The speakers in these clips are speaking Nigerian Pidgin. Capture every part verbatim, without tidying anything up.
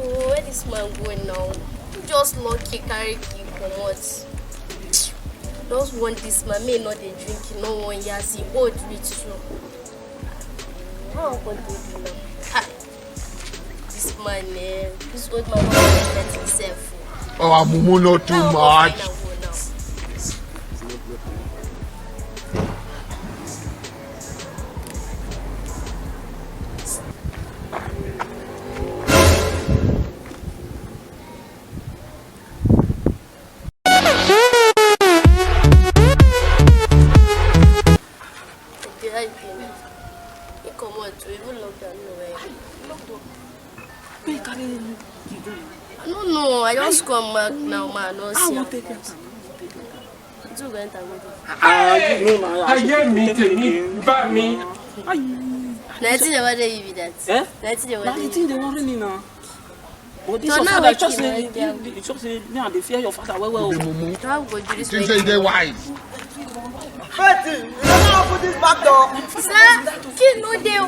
Oh, where this man go now? He just lucky carry key comot. Just want this man, me no dey drink, no one years, he old reach so. How I go do this now? Ha! This man, eh, this old man don regret himself. Our mumu not too much. He comot to even lockdown no well. Where you carry him? I don't know. I just come back now, man. I don't see him. Two go enter go there. Ah, you know now. I hear me, tell me, back me. Na wetin dey worry you be that? Eh? Na wetin dey worry you? Na the thing dey worry me now. But this your father, you sure say me and dey fear your father well well. Mumu. How go do this? You think say you dey wise? Betty, you never open this back door. Sir, key no dey o.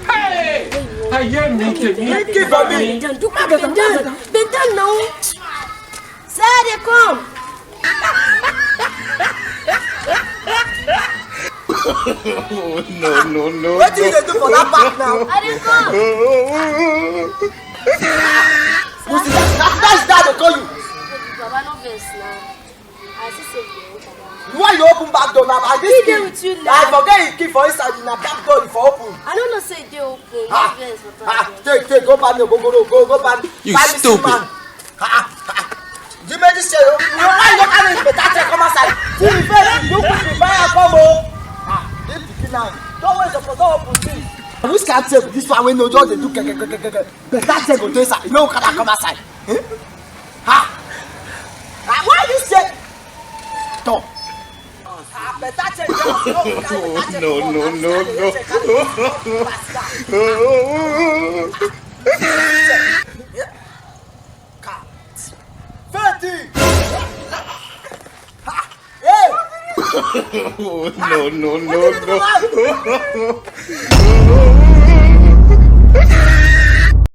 Hey! I hear me, tell me. Bend down, bend down, bend down now. Sir, I dey come. No, no, no. Wetin you dey do for that back now? I dey come. You see that? That is that dey call you. Baba, no vex now. I see say you dey open. Why you open back door now? I dey with you now. I forget you keep for inside, na back door you for open. I no know say e dey open. Ah, take, take, go buy me, go, go, go, go buy me. You stupid. Ah, ah, ah. The medicine, you, you, why you no carry better thing come outside? See the face, you quick buy am come o. Ah, this pikin now. Don't waste your photo open, see. Which kind thing this one wey no just dey do keke, keke, keke? Better thing go dey inside. You no carry am come outside. Eh? Ha! Ah, why this thing? Talk. Ah, better thing. No, no, no, no. Fenty! Hey! No, no, no, no.